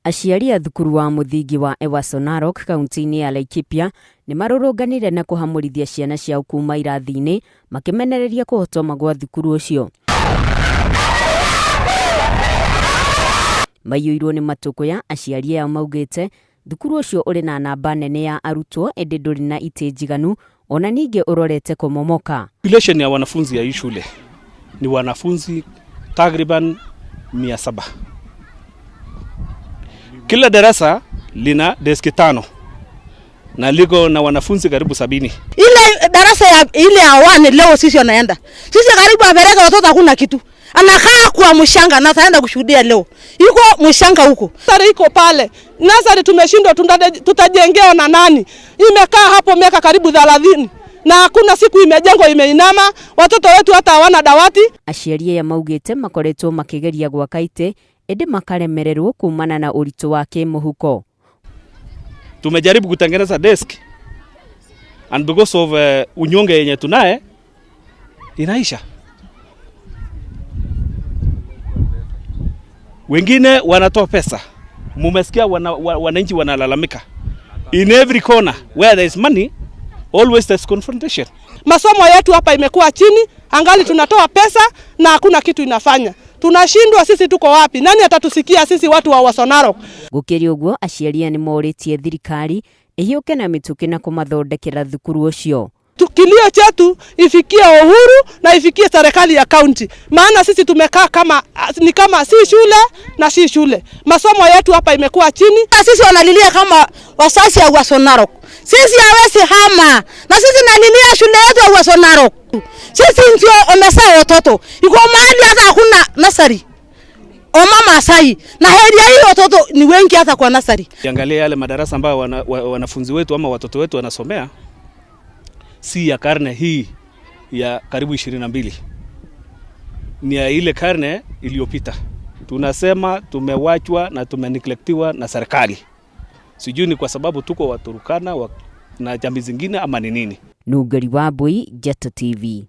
Aciari a thukuru wa mũthingi wa Ewaso Narok kaunti-inĩ ya Laikipia nĩ marũrũnganire na kũhamũrithia ciana ciao kuma irathi-inĩ makĩmenereria kũhotoma gwa thukuru ũcio. Maiyũirwo nĩ matũkũya, aciari aya maugĩte thukuru ũcio ũrĩ na namba nene ya arutwo ĩndĩ ndũrĩ na itĩ njiganu ona ningĩ ũrorete kũmomoka. Population ya wanafunzi ya hii shule ni wanafunzi takriban 700. Kila darasa lina deski 5 na liko na wanafunzi karibu 70. Ile darasa ya ile ya 1 leo sisi wanaenda. Sisi karibu apeleke watoto hakuna kitu. Anakaa kwa mshanga na ataenda kushuhudia leo. Yuko mshanga huko. Nursery iko pale. Nursery tumeshindwa, tutajengewa na nani? Imekaa hapo miaka karibu 30 na hakuna siku imejengwa, imeinama. Watoto wetu hata hawana dawati. Aciari aya maugĩte makoretwo makĩgeria gwaka itĩ ĩndĩ makaremererwo kumana na ũritũ wa kĩmũhuko. Tumejaribu kutengeneza desk and because of unyonge yenye tunaye inaisha. Wengine wanatoa pesa. Mumesikia wananchi wanalalamika. In every corner where there is money, always there's confrontation. Masomo yetu hapa imekuwa chini, angali tunatoa pesa na hakuna kitu inafanya. Tunashindwa sisi, tuko wapi? Nani atatusikia sisi watu wa Ewaso Narok? Gũkĩrĩ ũguo, aciari aya nĩmorĩtie thirikari ĩhiũke na mĩtũkĩ na kũmathondekera thukuru ũcio. Kilio chetu ifikie Uhuru na ifikie serikali ya county, maana sisi tumekaa kama ni kama si shule na si shule. Masomo yetu hapa imekuwa chini. Sisi wanalilia kama wazazi wa Ewaso Narok. Sisi hawezi hama na sisi nalilia shule yetu ya Ewaso Narok. Sisi ndio wamezaa watoto. Iko mahali hata hakuna nursery. Omama Masai na heri hii watoto ni wengi hata kwa nursery. Angalia yale madarasa ambayo wanafunzi wetu ama watoto wetu wanasomea, si ya karne hii ya karibu 22, ni ya ile karne iliyopita. Tunasema tumewachwa na tumeneglectiwa na serikali. Sijui ni kwa sababu tuko Waturkana na jamii zingine ama ni nini. Nungari Wambui, Njata TV.